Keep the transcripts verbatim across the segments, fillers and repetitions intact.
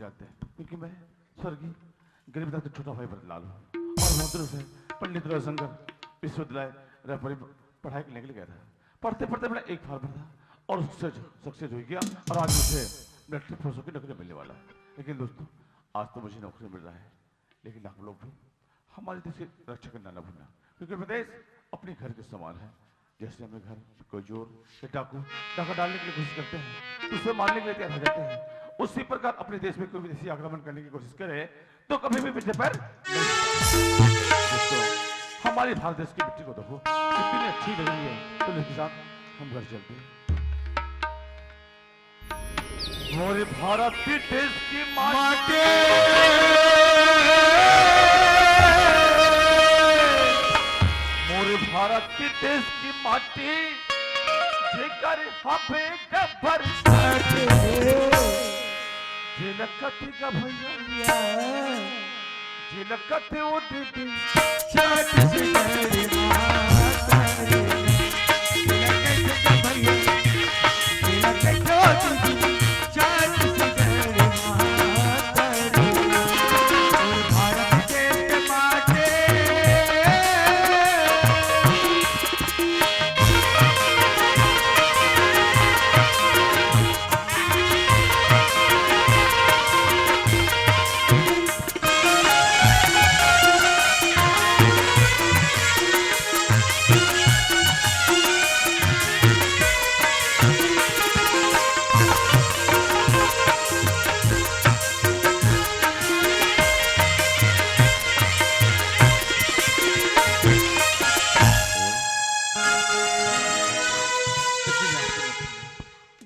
जाते हैं, क्योंकि मैं स्वर्गीय गरीब दास का छोटा भाई भरतलाल हूँ। और मद्रास से पंडित रविशंकर विश्वविद्यालय रायपुर पढ़ाई करने के लिए गया था। पढ़ते पढ़ते मैंने एक फॉर्म भरा था और उससे सक्सेस हो गया और आज मुझे मिलिट्री फोर्सों की नौकरी मिलने वाला है। लेकिन दोस्तों, आज तो मुझे नौकरी मिल रहा है, लेकिन आप लोग भी हमारे देश की रक्षा करना ना भूलना, क्योंकि अपना देश अपने घर के समान है। जैसे हमें घर कोई चोर या डाकू डाका डालने के लिए कोशिश करते हैं, तो उसे मारने के लिए तैयार हो जाते हैं, उसी प्रकार अपने देश में कोई विदेशी आक्रमण करने की कोशिश करे, तो कभी भी पीछे पैर नहीं। दोस्तों, हमारी भारत देश की मिट्टी को देखो, कितनी अच्छी लग रही है। तो इसके साथ हम घर चलते हैं। मोरे भारत की देश की माटी। मोरे भारत की देश की माटी, जेकर हवे डबर। जेला कथे गा भैया, जेला कथे ओ दीदी। छत्तीसगढ़ माता रे। जेला कथे गा भैया, जेला कथे ओ दीदी। छत्तीसगढ़ माता रे। मोर भारत देश के माटी।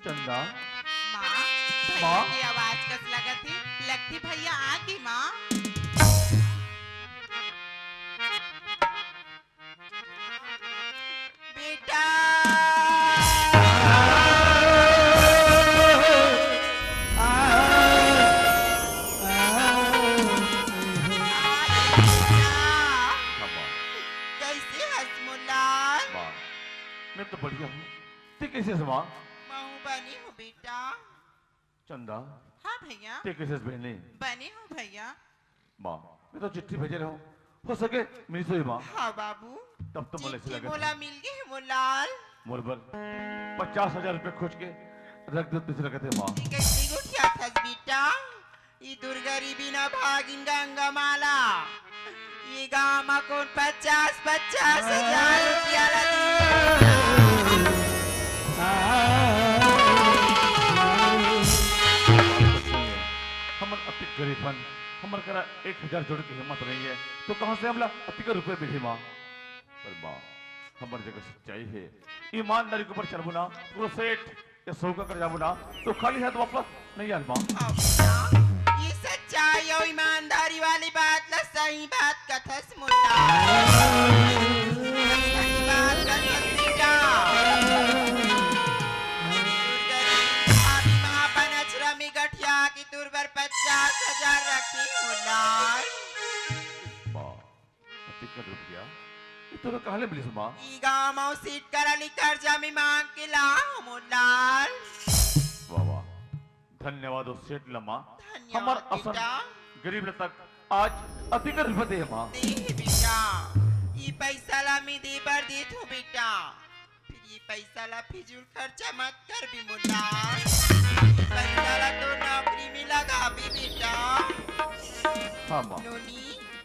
चंदा। माँ, माँ। भैया के आवाज कस लगत हे। लगथे भैया आ गे माँ। बेटा। हाँ, माँ। कैसे हस मोला? माँ, मैं तो बढ़िया हूँ। तैं कइसे हस माँ? महूँ बने हूँ बेटा। चंदा। हाँ भैया। तैं कइसे हस बहिनी? बने हूँ भैया। माँ, मैं तो चिट्ठी भेजे रहेंव, हो सके मिलिस होही माँ। हाँ बाबू। तब तो मोला अइसे लगथे। मोला मिल गे हे मोर लाल। मोर बर पचास हजार रुपया खोज के रख दे तइसे लगथे माँ। तैं कइसे गोठियाथस बेटा? ए दुर्गरीबी न भागिन गंगा माला। ए गाँव म कोन पचास, पचास हजार रुपया ला दिही? हमन अतिक गरीब हन, हमर करा एक हजार जोड़े के हिम्मत नइ हे, त कहाँ से हमला अतिक रुपया मिलही माँ? पर माँ, हमर जग सच्चाई हे, ईमानदारी के ऊपर चलबो ना, कोनो सेठ या साहूकार करा जाबो ना, त खाली हाथ वापस नइ आन माँ। अब ना, ए सच्चाई अउ ईमानदारी वाली बात ला सही बात कथस मुन्ना। सही बात कथस बेटा। दुर्गरीब भाभी महापन अचरा में गठिया के तोर बर पचास हजार रखे हों लाल। माँ, अतिक रुपया, ए तोला कहाँ ले मिलिस माँ? ए गाँव म सेठ करा ले करजा में मांग के लाए हों मोर लाल। वाह, वाह। धन्यवाद ओ सेठ ल माँ। धन्यवाद हमर असन बेटा। गरीब ल तक आज अतिक रुपया दे हे माँ। दे हे बेटा। ए पइसा ला मैं दे बर देत हों बेटा। फेर ए पइसा ला फिजूल खर्चा मत करबे मोर लाल। ए पइसा ला तोर नौकरी में लगाबे बेटा। हाँ माँ। नोनी,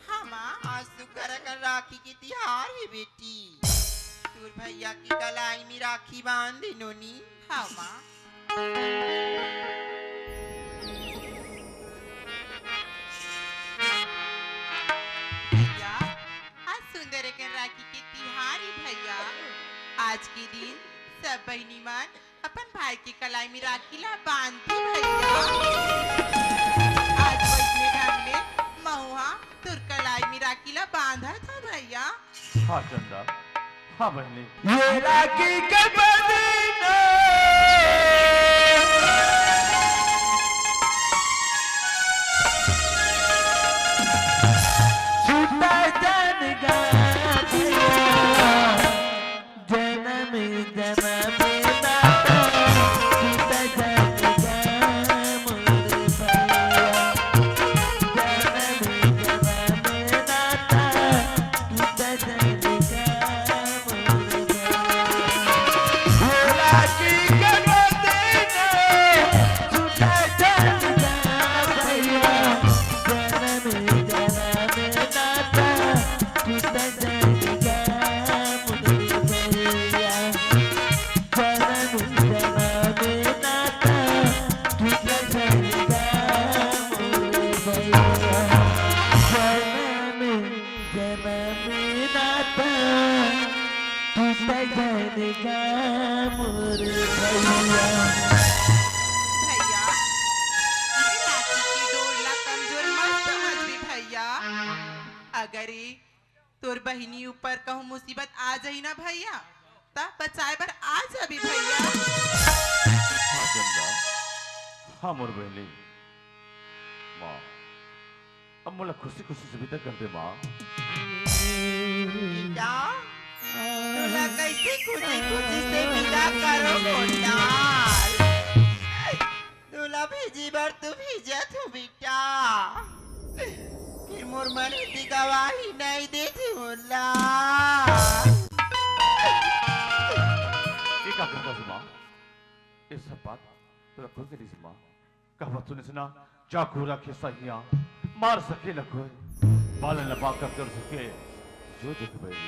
हाँ माँ। आज सुग्घर अकन राखी के तिहार हे बेटी। तोर भइया के कलाई में राखी बांध दे नोनी। हाँ माँ। भइया, आज सुंदर अकन राखी के तिहार हे भइया। आज के दिन सब बहिनी मन अपन भाई के कलाई में राखी ला बांधथे भइया। आज वइसने ढंग ले महूँ हा तोर कलाई में राखी ला बांधत हों भइया। हाँ चंदा, हाँ बहिनी। ये राखी के बंधन छूटे झन गा भइया, जनम जनम नाता छूटे झन गा मोर भइया। टूट जाने का मोर भैया। भैया, ये लाठी की डोर ला कमजोर मत समझबे भैया। अगर ये तोर बहिनी ऊपर कहूँ मुसीबत आ जाही ना भैया, त बचाए बर आ जाबे भैया। हाँ चंदा, हाँ मोर बहिनी। माँ, अब मोला खुशी खुशी से विदा कर दे माँ। बेटा, तोला कैसे खुशी खुशी से विदा करो मोर लाल। तोला भेजे बर तो भेजत हूँ बेटा, फिर मोर मन ही गवाही नहीं देथे मोर लाल। ये का कहत हस माँ? ये सब बात तोला कोन कहिस माँ? कहत सुनिस ना, चाकू रखे सहिया, मार सके न कोई, बालन ल बाकर कर सके, जो जो के बैरी।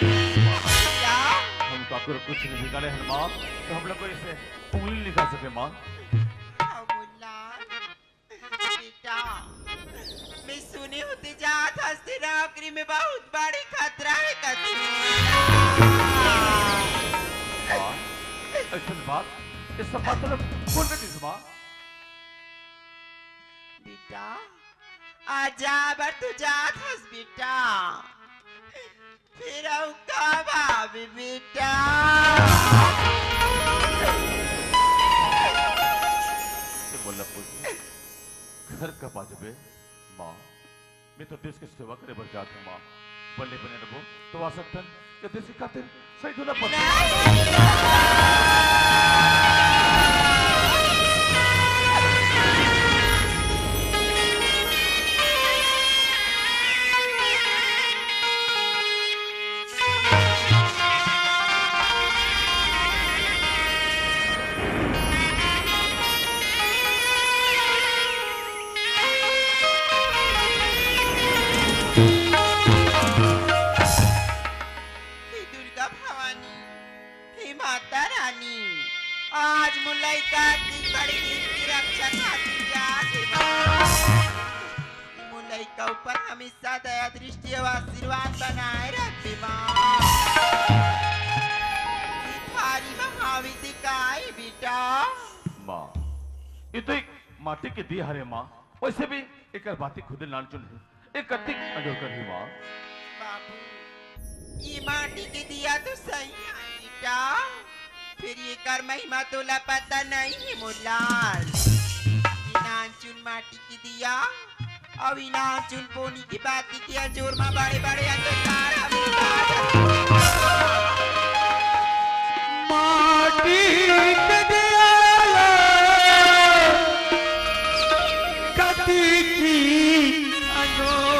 बेटा। हम काकरो कुछ नहीं बिगाड़े हन माँ, तो हम लोग को इसे उंगली निकाल सके माँ। हाँ, मुन्ना। बेटा, मैं सुने हों ते जात हस ते नौकरी में बहुत बड़ी खतरा है कथे। माँ, ऐसन बात, ये सब बात मतलब कौन कहिस माँ? बेटा, आज जाए बर तू जात हस बेटा, फिर अउ का भावे बेटा? ये बोला पूछ, घर कब आ जाबे माँ? मैं तो देश के सेवा करे बर जात हूँ माँ। बने बने रहो तो आ सकथन, ये देश के खातिर शहीद होना पड़ता। हे दुर्गा भवानी, हे माता रानी, आज मोर लइका के बड़ी दिन की रक्षा खातिर जात हे माँ। मोर लइका ऊपर हमेशा दया दृष्टि अउ आशीर्वाद बनाए रखे माँ। ये थारी महाविद्य का आई बेटा? माँ, ये तो एक माटी के दिया हरे माँ, वैसे भी एकर बाती खुदे नानचुन हे, ए कतिक अजोर करही माँ। बाबू, ये माटी के दिया तो सही है बेटा, फिर एकर महिमा तोला पता नहीं है मोर लाल। ये नानचुन माटी के दिया, अउ ये नानचुन पोनी की बाती के अजोर मा बड़े बड़े अंधकार हमेशा। माटी के दिया ला कतिकी अजोर।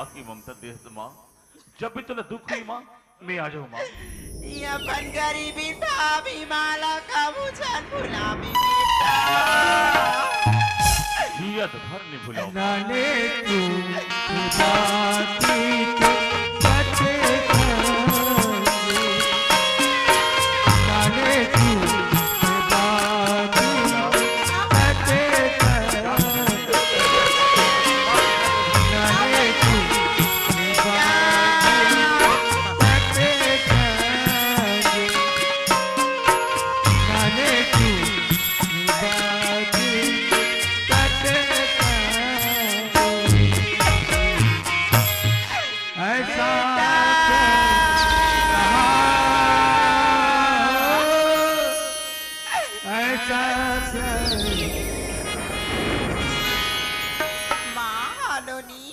आही ममता देहस माँ, जब भी तोला दुख होही माँ, मैं आ जाहूँ माँ। ये अपन गरीबी था भी माला का मुझन भुला भी बेटा। जियत भर नहीं भुलाहूँ। नाने तू बाती के बचे खाए। नाने तू बाती के बचे खाए। नाने तू बाती के बचे खाए। नाने तू बाती के बचे खाए। ऐसा ऐसा माँ अलोनी।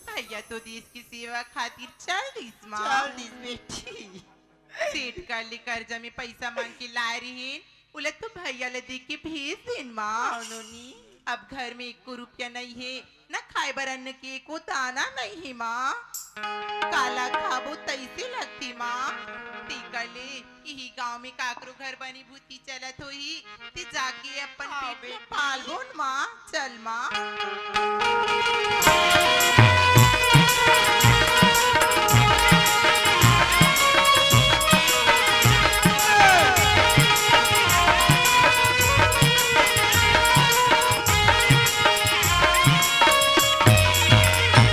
भैया तो देश की सेवा खातिर चल दिस माँ। चल दिस बेटी। सेठ कर ले कर्जा में पैसा मांग के लाए रहिन, ओला तो भैया ले दे के भेज देन माँ। अलोनी। अब घर में एको रुपया नहीं है, न खाए बर अन्न के एको दाना नहीं है माँ। काला खाबो तैसे लगथे माँ। तेकर ले इही गांव में काकरो घर बनी भूती चलत होही, ते जाके अपन हाँ, पेट ल बेटी। पालबो न माँ। चल माँ।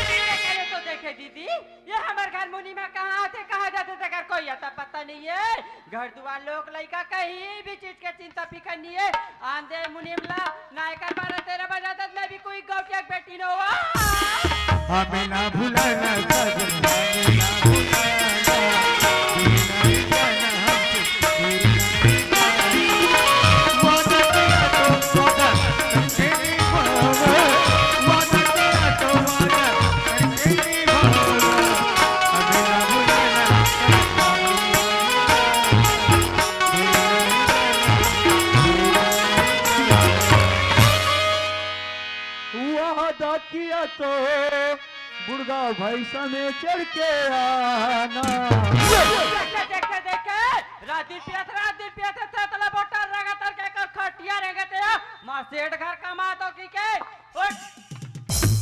देखे तो देखे दीदी, ये हमर घर मुनी में कहाँ आथे, कहाँ जाथे, तेकर कोई अता पता नहीं है। घर दुआर, लोग लइका, कहीं भी चीज के चिंता फिकर नहीं है। आन दे मुनीम ला, ना एकर बारह तेरह बजा दत, मैं भी कोई गौटिया के बेटी न होवा। हमें ना भुलाना सजन, हमें ना भुलाना, भूलना जाना हमसे दूर नहीं जाना। वादा किया तो वादा करके निभाओ, वादा किया तो वादा करके निभाओ। हमें ना भुलाना। वादा किया तो बुढ़गा भैंसा में चढ़ के आना। देखे, देखे, देखे, रात दिन पियत, रात दिन पियत, ते तला बोटा रंगा तर के कर खटिया रेंगे ते, माँ सेठ घर कमा तो की के, उठ,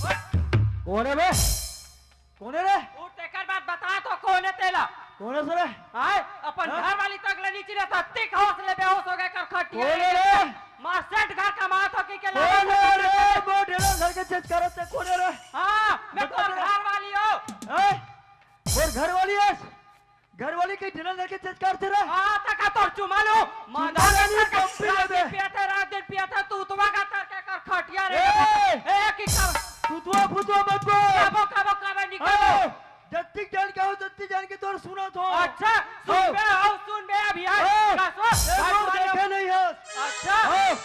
उठ। कोन है बे? कोन है रे? उठ, तेकर बाद बता तो कोन है तेला? कोन है सर? आय, अपन हाँ? घर वाली तक ले नीचे ले, तत्ती होश ले बेहोश हो गए कर खटिया कोन है रे? माँ सेठ घर कमात हो कि के कोन है रे? वो ढेला धर के चेच करत है, कोन है रे? हाँ, मैं बता तोर दे। घर वाली हो। हैं? और घर वाली है? घर वाली के ढेला धर के चेच करत रे? हाँ, तका तोर चुमा लो। चुमा मादा लेनी, कर के पंपी रात ले दे। दिन पिया था, रात दिन पिया था, तू तुम्हारा कर के कर खटिया रे। ए! ए, की कर? फुतुआ, फुतुआ मत बोल। कबो, कबो, कबो निकल। हाँ। जत्ती जान के हो, जत्ती जान के तोर सुनत हो। अच्छा, सुन हो। बे, हो, सुन बे, अभी आज हो। का सो, ए, वो भगवान देखे नहीं हो। अच्छा। हो।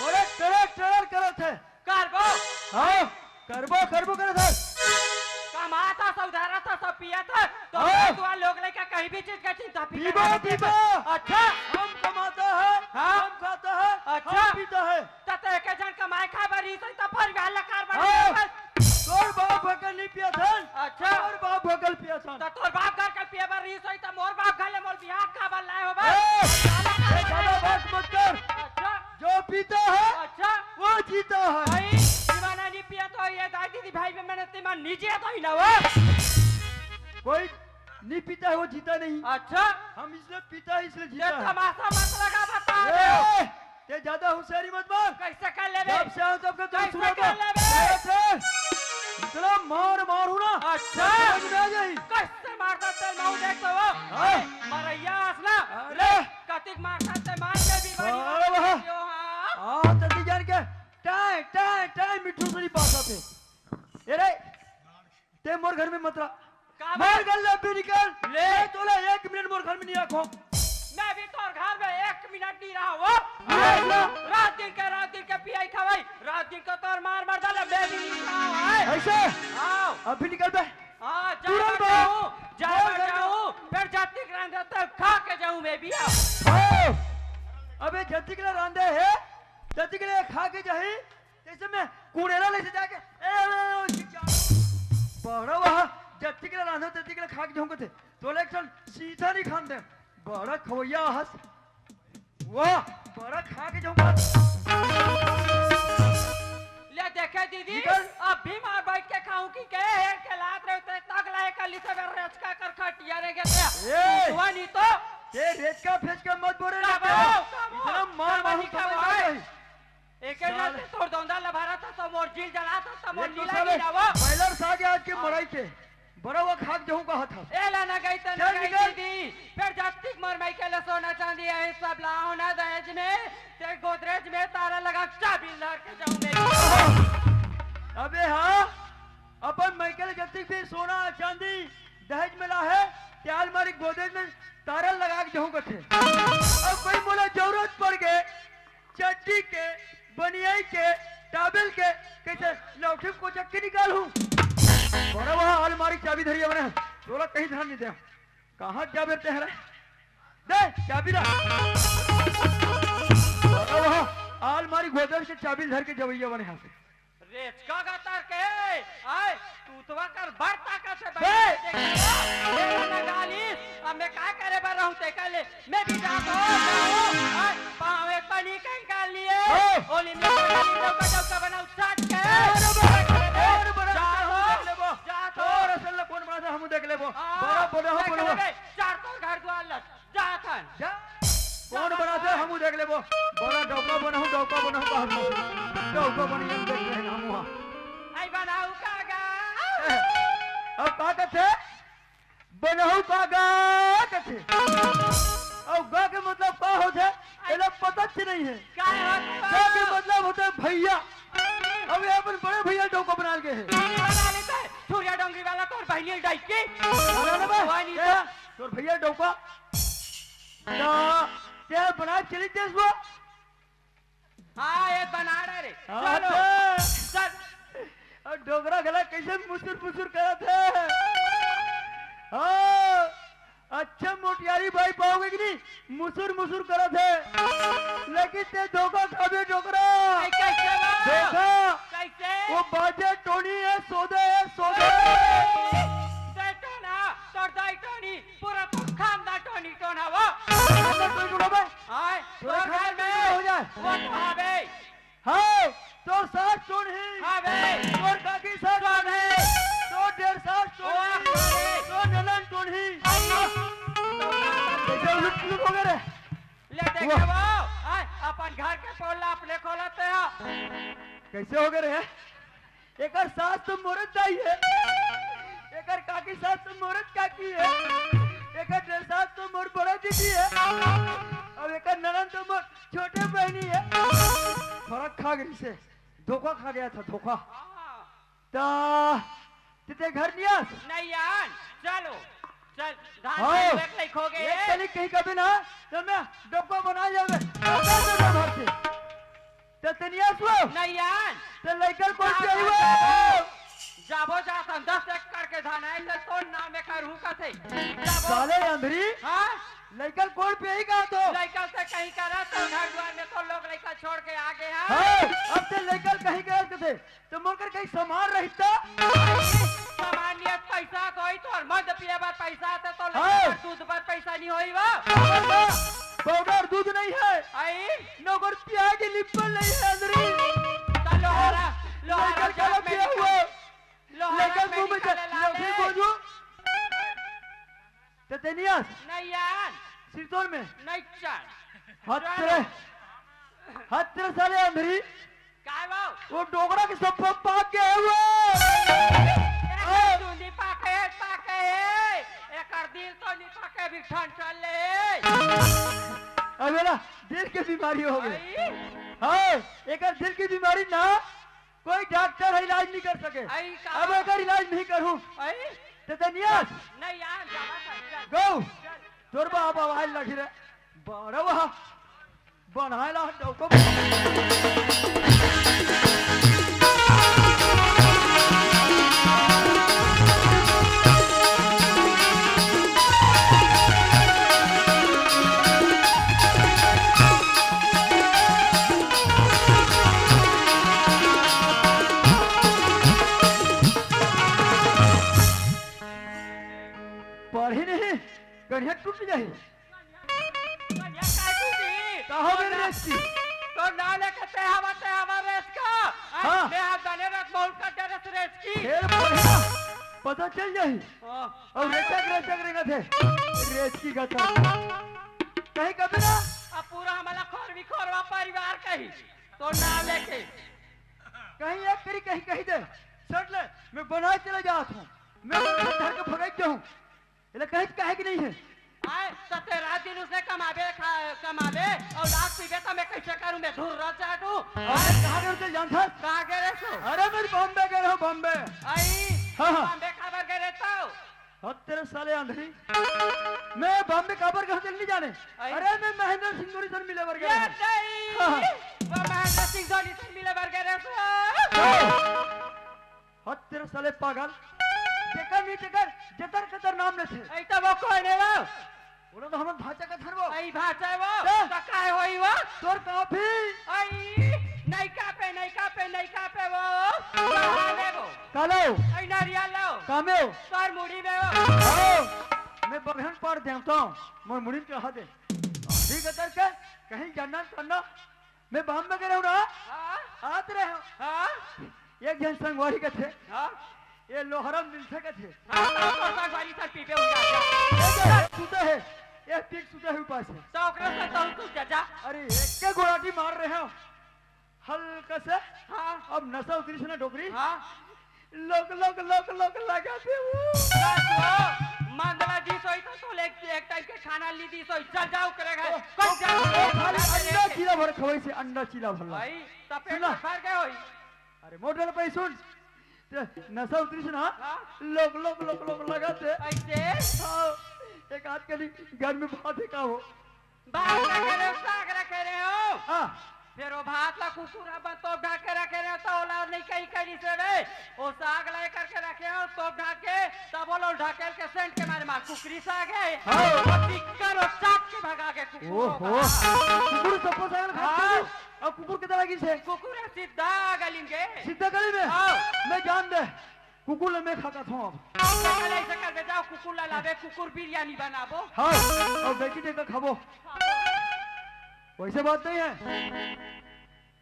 बड़े टड़र, टड़र करत है। करबो। हो। करबो, करबो करत है। कमाता, सब उधारा था, सब पिया था। तो हो। तू आ लोग लेके कहीं भी चीज का चिंता फिकर पीबो, नहीं करते। पीबो। अच्छा। हम कमाता है, हाँ। हम खाता है, अच्छा। हम पीता है। त ते एके झन कमाए खाए बर रहिस होही त परिवार ल कार बर हाँ। रहिस होही। तोर बाप भकल नहीं पिया थन। अच्छा। तोर बाप भकल पिया थन। त तोर बाप घर के पिए बर रहिस होही त मोर बाप घर ले मोर बिहाव काबर लाए हो बे? ए, ए, ज्यादा बात मत कर। अच्छा। जो पीता है, अच्छा। वो जीता है। भाई, दीवाना नहीं पिया तो ये दाई दीदी भाई बहन मैंने तीमन नहीं जिया तो ही ना वो। कोई नहीं पीता है, वो जीता नहीं। अच्छा। हम इसलिए पीता है, इसलिए ये जीता है। तमाशा मत लगा, बता ए, दे। ते ज्यादा होशियारी मत मार। कैसे कर लेबे? जब से आओ तब के तोर कैसे सुना कर था। लेबे? ए, ए, इतना मार मारू ना। अच्छा। समझ में आ जाई। कैसे मारता तेल माऊ देख तो वो। हाँ। मरैया असला। अरे। कतिक मारता ते मार के भी बड़ी अरे बात वाह। है यो, हाँ। हाँ, तती जान के टाय, टाय, टाय मिठू सरी पासा थे। ए रे, ते मोर घर में मत रह। का मोर बे? घर ले भी निकल। ले। मैं तोला एक मिनट मोर घर में नहीं रखो। मैं भी तोर घर में एक मिनट नहीं रहा वो। नहीं रहा। रात दिन के, रात दिन के पियाई खवाई, रात दिन को तोर मार मार डाले, मैं भी नहीं रहा है। ऐसे? आओ। अभी निकल बे। हाँ, जा तुरंत मर बे। जाऊँ, जा मोर मर घर में जाऊँ, फिर जतिक रांधे तब खा के जाऊँ मैं भी आओ। हो। अबे जतिक ले रांधे है, जतिक ले खा के जाही, जैसे मैं कुड़ेला ले से जाके, ए, ए, ए, ओ, खिंचा। बड़ा वाह, जतिक ले रांधो, ततिक ले खा के जाहूं कथे। तोला एक ठन सीधा नहीं खान दे। बड़ा खवैया हस। वाह, बड़ा खा के जाहूं कथे। ले देखे दीदी, निकल। अब भी मार बैठ के खाऊं कि के हेर के लात रहे उतरे तक लाए कर ली से बेर रेचका कर खटिया रे गे ते। ए! हुआ नहीं तो। ए, रेचका फेचका मत बोले ना। इतना मार मारूं, समझ में नहीं। एके साले। जाते तोर दौंदा लभारा था, तो मोर जील जला था, तो मोर ये तो नीला साले गिरा वो। बॉयलर साग आज के हाँ। मड़ई के। बड़ा हुआ खाक जहूं कहा था। ए ला ना गई तो ना चल गई निकल। दीदी। फिर जब तक मोर माई के ले सोना चांदी है, सब लाओ ना दहेज में। ते गोदरेज में ताला लगा चाबी लहर के जाऊं मैं। अबे हाँ, अपन माई के ले जब तक भी सोना चांदी दहेज में ला है, ते अलमारी गोदरेज में ताला लगा के जहूं कथे। अब कोई मोला जरूरत पड़ गए, चड्डी के, बनियाई के, टावेल के, कैसे लौठी को चक्की निकालूं? बड़ा वहाँ अलमारी चाबी धरिया बने, तोला कहीं ध्यान नहीं दे। कहाँ चाबी रहते हैं रे? दे, चाबी ला। बड़ा वहाँ अलमारी गोदर से चाबी धर के जवैया बने यहाँ से। रेचका गतर के, आय, तू तो कर बड़ ताकत से बे! बैठ के देख ले। मेरा ना गालिस, अब मैं का करे बर रहूं ते कर ले, मैं भी जात हूं, जाऊं, आय, पावे पानी कंकाल लिए, ओ! ओली में पानी डौका डौका बनाऊ चाट के। और बड़ा, और बड़ा, जा हो, देख लेबो। जा तो। और असल कौन बड़ा था, हम देख लेबो। हाँ, बड़ा, बड़ा, देख बड़ा। लेबे, चार तो घर द्वार लस। जाथन। जा। कौन बड़ा से हमू देख लेबो। बड़ा डौका बनहूं, डौका बनहूं, बाहर में। डौका बनी हम देख रहे हैं हमू। आई बनाऊ का गा। ए, अब का कथे? बनहूं का गा कथे। अब गा के मतलब का होथे? एला पता च नहीं है। का होथे? गा के मतलब होथे भैया। अब ये अपन बड़े भैया डौका बना के है। बना लेते। छुरिया डोंगरी वाला तोर बहिनी डाइकी। बना लेबे। वही नहीं ए, तो। तोर भैया डौका। ना, ते बनाए चली देस वो। हाँ, ये बना रहे रे। हाँ, चलो। अच्छा। चल। और डोकरा गला कैसे मुसुर मुसुर करत है। हाँ, अच्छा मोटियारी भाई पाओगे कि नहीं? मुसुर मुसुर करत है। लेकिन ते धोखा खाबे डोकरा। भाई, कैसे वो? धोखा। कैसे? वो बाजे टोनी है, सोदे है, सोदे। दे टोना, तोर दाई टोनी। पूरा तो खानदान टोनी टोना वो। खानदान टोनी टोना बे? हाय, तोरे तोर खानदान घर में टोनी हो जाए। वो तो हवे। हाँ, तोर सास टोनही। हवे। तोर काकी सास टोनही। टोनही। तोर डेढ़ सास टोनही। ओ, हवे। तोर ननन टोनही। आई। कैसे लुट लुट हो गए रे? ले देखे वाह। वो, हाय, अपन घर के पोल ला अपने खोलते हो। कैसे हो गए रे? एकर सास तो मोरे दाई है, एकर काकी सास तो मोरे काकी है, एकर डेढ़ सास तो मोर बड़ा दीदी है, अब एकर ननन तो मोर छोटे बहनी है। फरक खा गई से, धोखा खा गया था, धोखा। ता, ते घर नियास। नहीं यार, चलो, चल, धान हाँ। में एक लाइक हो गए। एक कली कहीं कभी ना, तो मैं डब्बा बना जावे। डब्बा से ना भरते। ते तनिया सो। नहीं यार। ते लइका कोन जाबो, चाहिए? जाबो। जाबो जाथन, दस एकड़ के धान है, ते तोर नाम में करू कथे। जाबो। साले अंधरी। हाँ? लइका कोन पे ही कहा तो? लइका से कहीं करा, तो घर द्वार में तो लोग लइका छोड़ के आ गए हैं। हाँ, अब ते लइका कहीं करा कथे। तो मोर कर कहीं सामान रहिता? सामान नियत पैसा तो होई, तोर मद पिए बर पैसा आथे, तो हाँ। लइका बर दूध बर पैसा नहीं होई वो। पाउडर दूध नहीं है। आई? नौकर पिया के निप्पल नहीं है अंदरी। ता लोहारा, लोहारा लइका जात में पिया निकाल। हुआ। लोहारा लइका में मुंह में निकाल चल, ला ले। फिर बोलू। ते तनियास। नहीं यार। सिरतोन में। नहीं चाल। हत्रे। चलो। हत्रे साले अंधरी। काय बाबू? वो डोकरा के सब पाक गए हुए। एकर चुंदी पाके, पाके हे। एकर दिल तो नहीं पाके, भी ठन चल ले। अबे ना, दिल के बीमारी हो गई। आई? हाँ, एकर दिल की बीमारी ना, कोई डॉक्टर है इलाज नहीं कर सके। आई का? अब एकर इलाज नहीं करूँ। आई? ते तनियास। नहीं यार, ज्यादा कर, चल। गौ। चल। तोर बाप आवाज लगी रे। बड़ा वहाँ। बनाए ला डौको। अरे नहीं, कनिहा टूट जाही। कनिहा, कनिहा काय टूटी? का हो गए रेचकी? तो ना लेके ते हवा, ते हवा रेचका। हाँ। मैं हाथ बने रख, बहुत का डरे से रेचकी। फेर बढ़िया, पता चल जाही। हाँ। अउ रेचक, रेचक रेंगथे। रेचकी का तर। कहीं कभी ना। अब पूरा हमला खोरवी खोरवा परिवार कही। तो ना लेके। कहीं एक करी, कहीं कही दे। सट ले, मैं बनाए चले जात हूँ। मैं धर के भगाई जाऊँ। एला कहे, कहे कि नहीं है? आए, त ते रात दिन उसने कमाबे, खा, कमाबे, अउ लात पीबे, त मैं कैसे करूं? मैं धुर्रा चाटू। अरे, कहाँ गए थे, जानथस? कहाँ गए रहे तू? अरे, मैं बॉम्बे गए रहो, बॉम्बे। आई, हाँ, हाँ। बॉम्बे काबर गए रहे तू? हत तेरे साले आंधरी। मैं बॉम्बे काबर गए, तेरे नहीं जाने? आई। अरे, मैं महेंद्र सिंह धोनी से मिले बर गए ये रहे। नहीं, हाँ, हाँ। वो महेंद्र सिंह धोनी से मिले बर गए रहे तू। हाँ। हत तेरे साले पागल। जेकर नहीं तेकर, जतर कतर नाम लेथे। ऐ त वो कोन हे वो? बोलो तो हमर भांचा कथन वो। ऐ भांचा हे वो? ए! त काय होई वो? तोर काफी। ऐ, नइका पे, नइका पे, नइका पे वो। कहाँ ले वो? कालो। ऐ नरिया लो। कामे हो? तोर मुड़ी में वो। आओ। मैं बघरन पार देवता हूँ। मोर मुड़ी में चढ़ा दे। ठीक है, तर के कहीं जानना करना। मैं बॉम्बे गए रहो ना? हाँ। आत रहे हो। हाँ। एक झन संगवारी कथे। हाँ। ये लोहरा मिलथे कथे। हाँ, तो, तो संगवारी सर पीपे हो जा। ये जो सुते है, ये पीक सुते है उपास है। तो ओकरा से तो तू जा, जा। अरे, एक के गोड़ाटी मार रहे हो। हल्का से। हाँ। अब नशा उतरी से ना डोकरी। हाँ। लोक, लोक, लोक, लोक लगा दे वो। बस वो, मंदला जी सोई तो, तो ले एक टाइम के खाना ली दी सोई, चल जाओ करेगा। ओ, कौन ओ, जा ओ, खाली अंडा चीला भर खवाई से, अंडा चीला भर ला। भाई, तो पेट सुन ना। में भर गए होई। अरे, मोटर पे सुन। ते नशा उतरी से ना? हाँ। लोक, लोक, लोक, लोक लगा दे। ऐसे? हाँ, एक आध के लिए घर में भात है का हो? भात रखे रहे हो, साग रखे रहे हो। हाँ। फेर वो भात ला कुकुर ह बन तोप ढाक के रखे रहे हो, तो ओला नहीं कहीं करी से बे। वो साग ला करके रखे हो, तोप ढाक के, तब वो लोग ढकेल के सेंट के मारे मार कुकरी साग है। हाँ। वो टिक्कर वो चाट के भगा के कुकुर ओहो। होगा। कुकुर सप्पो साग ला खात हाँ। होगी। अब कुकुर किधर लगी से? कुकुर है सीधा गली में। सीधा गली में? हाँ। मैं जान दे। कुकुर ल मैं खा कथों अब। चल ऐसे कर बे, जाओ कुकुर ला लाबे, कुकुर बिरयानी बनाबो। हाँ, अउ बेटी देख के खाबो। वैसे बात नहीं है।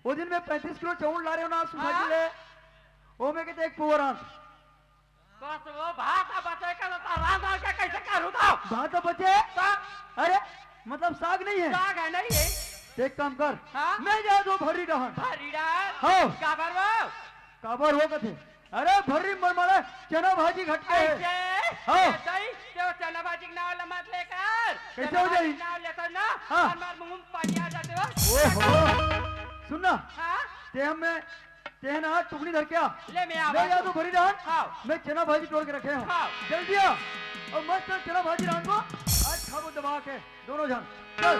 वो दिन मैं पैंतीस किलो चाउर ला रहे हो ना, सुसाजी हाँ। ले। वो मैं कहते एक पुआ रांध। बस वो भात बचे का तो रांध के कैसे करूँ तो? भात तो बचे? तो? अरे, मतलब साग नहीं है? साग है नहीं है। तो एक काम कर। हाँ? मैं जा दो भरी डहन। भरी डहन? हाँ। काबर वो? काबर वो कथे? अरे भर्री मन मारे चना भाजी घटके हे। ऐसे? हाँ। ए दई, ते वो चना भाजी के नाव ला मत लेकर। कैसे चना हो भाजी जाही? के नाव लेकर ना, हाँ। हमार मुंह में पानी आ जाते हो। ओहो। सुन ना। हाँ? ते हम में, ते है ना टुकनी धर के आ। ले मैं आवा। ले जा तू भरी डहन। हाँ। मैं चना भाजी तोड़ के रखे हूँ। हाँ। जल्दी आ। अउ मस्त चना भाजी रांध दो। आज खाबो दबा के। दोनों झन, चल।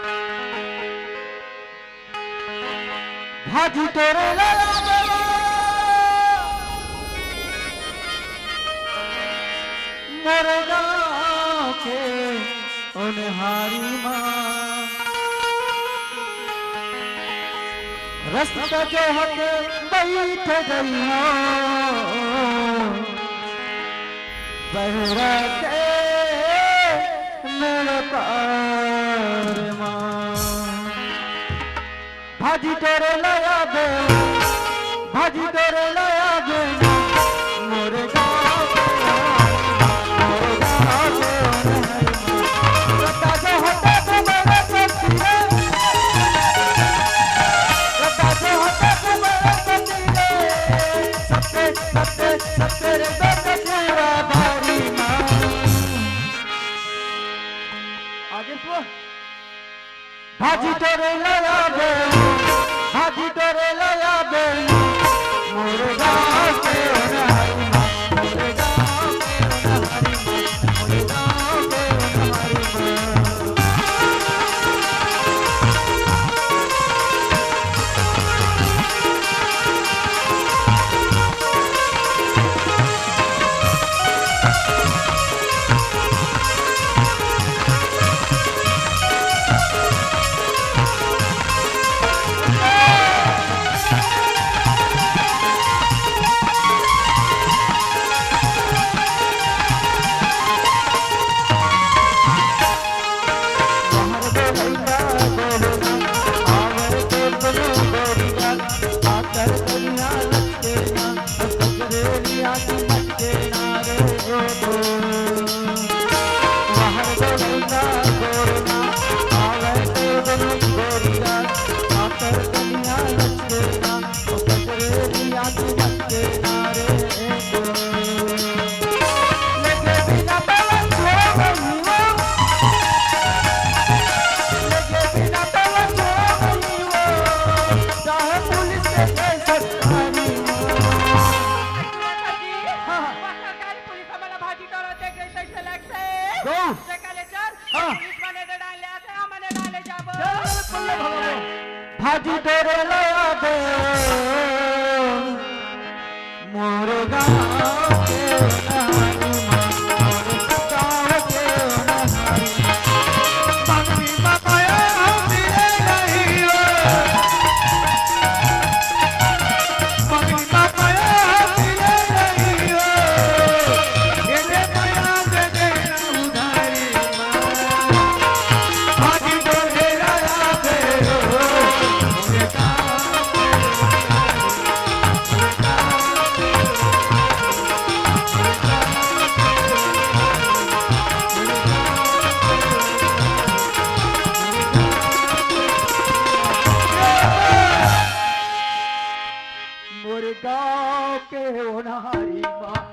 भाजी तोरे लाया देवा, मोरे गाँव के ओनहारी माँ। रस्ता जो हके बैठ गई हो, बहरा के मेरे पार माँ। भाजी तोरे लाया बे, भाजी तोरे लाया बे, मोरे गाँव के, मोरे गाँव के। आगे सुन। भाजी तोरे लाया बे, भाजी तोरे लाया बे, मोरे गाँव के ओनहारी माँ, मोरे गाँव के ओनहारी माँ, मोरे गाँव के ओनहारी माँ। तोरा देख जैसे ऐसे लगथे। गौ। जेकर ले चल, हाँ। पुलिस मने डराए ले आथे, हम मने डराए ले जाबो। चल, चल, चल, चल, चल। भाजी तोरे ले आबे, मोर गाँव के नहारी माँ, मोर गाँव के नहारी माँ। मंगनी माँ पाया हम मिले नहीं हो। मोर गाँव के ओन्हारी माँ।